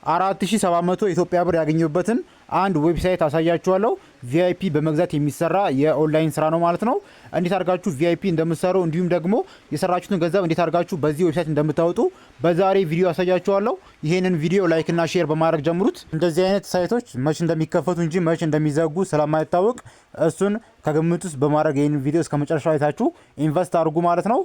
4700 ኢትዮጵያ ብር ያገኘሁበትን አንድ website አሳያችኋለሁ። VIP በመግዛት የሚሰራ የኦንላይን ስራ ነው ማለት ነው። እንዴት አድርጋችሁ VIP እንደምትሰሩ እንዲሁም ደግሞ የሰራችሁትን ገንዘብ እንዴት አድርጋችሁ በዚህ website እንደምታወጡ በዛሬ ቪዲዮ አሳያችኋለሁ። ይሄንን ቪዲዮ like እና share በማድረግ ጀምሩት። እንደዚህ አይነት site ኦች መች እንደሚከፈቱ እንጂ መች እንደሚዘጉ ስለማይታወቅ እሱን ከግምት ውስጥ በማድረግ ይህንን ቪዲዮ እስከ መጨረሻው አይታችሁ invest አድርጉ ማለት ነው።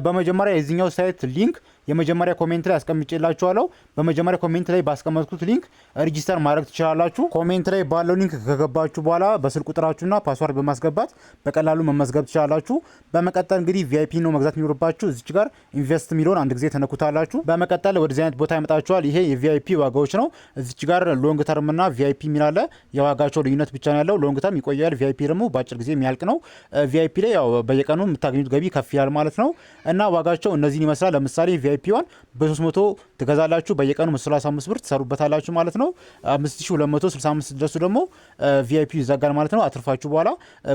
በመጀመሪያ የዚህኛው site link የመጀመሪያ comment ላይ አስቀምጬላችኋለሁ። በመጀመሪያ comment ላይ ባስቀመጥኩት link register ማድረግ ትችላላችሁ። Comment ላይ ባለው link ከገባችሁ በኋላ በስልክ ቁጥራችሁና password በማስገባት በቀላሉ መመዝገብ ትችላላችሁ። በመቀጠል እንግዲህ VIP ነው መግዛት የሚኖርባችሁ። እዚች ጋር invest የሚለውን አንድ ጊዜ ትነኩታላችሁ። በመቀጠል ወደዚህ አይነት ቦታ ያመጣችኋል። ይሄ የ VIP ዋጋዎች ነው። እዚች ጋር long term እና VIP የሚል አለ። የዋጋቸው ልዩነት ብቻ ነው ያለው። Long term ይቆያል፣ VIP ደግሞ በአጭር ጊዜ የሚያልቅ ነው። VIP ላይ ያው በየቀኑ የምታገኙት ገቢ ከፍ ይላል ማለት ነው። እና ዋጋቸው እነዚህን ይመስላል። ለምሳሌ VIP one በ300 ትገዛላችሁ። በየቀኑ 135 ብር ትሰሩበታላችሁ ማለት ነው። 5265 ድረሱ ደግሞ VIP ይዘጋል ማለት ነው። አትርፋችሁ በኋላ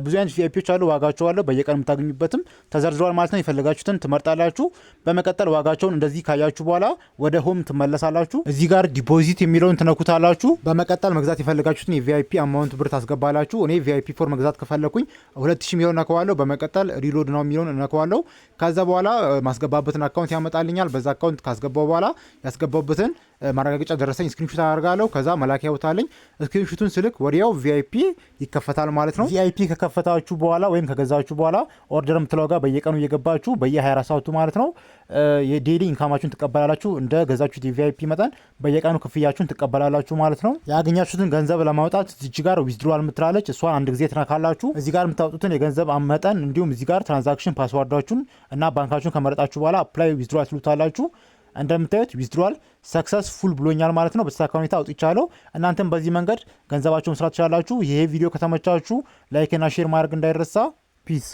ብዙ አይነት VIP ዎች አሉ። ዋጋቸው አለ፣ በየቀኑ የምታገኙበትም ተዘርዝሯል ማለት ነው። የፈለጋችሁትን ትመርጣላችሁ። በመቀጠል ዋጋቸውን እንደዚህ ካያችሁ በኋላ ወደ home ትመለሳላችሁ። እዚህ ጋር deposit የሚለውን ትነኩታላችሁ። በመቀጠል መግዛት የፈለጋችሁትን የ VIP amount ብር ታስገባላችሁ። እኔ VIP 4 መግዛት ከፈለኩኝ 2000 የሚለውን እነካዋለሁ። በመቀጠል reload now የሚለውን እነካዋለሁ። ከዛ በኋላ ማስገባበትን account ያመጣልኛል። በዛ account ካስገባው በኋላ ያስገባበትን ማረጋገጫ ደረሰኝ screenshot አደርጋለሁ። ከዛ መላኪያ ቦታ አለኝ። Screenshot ኡን ስልክ ወዲያው VIP ይከፈታል ማለት ነው። VIP ከከፈታችሁ በኋላ ወይም ከገዛችሁ በኋላ order የምትለው ጋር በየቀኑ እየገባችሁ በየ24 ሰዓቱ ማለት ነው የ daily income ኣችሁን ትቀበላላችሁ። እንደ ገዛችሁት የ VIP መጠን በየቀኑ ክፍያችሁን ትቀበላላችሁ ማለት ነው። ያገኛችሁትን ገንዘብ ለማውጣት እዚች ጋር withdrawal የምትላለች፣ እሷን አንድ ጊዜ ትነካላችሁ። እዚህ ጋር የምታወጡትን የገንዘብ መጠን እንዲሁም እዚህ ጋር transaction password ኣችሁን እና ባንካችሁን ከመረጣችሁ በኋላ apply withdrawal ትሉታላችሁ። እንደምታዩት withdrawal successful ብሎኛል ማለት ነው። በተሳካ ሁኔታ አውጥቻለሁ። እናንተም በዚህ መንገድ ገንዘባችሁን መስራት ትችላላችሁ። ይሄ ቪዲዮ ከተመቻችሁ like እና share ማድረግ እንዳይረሳ። Peace.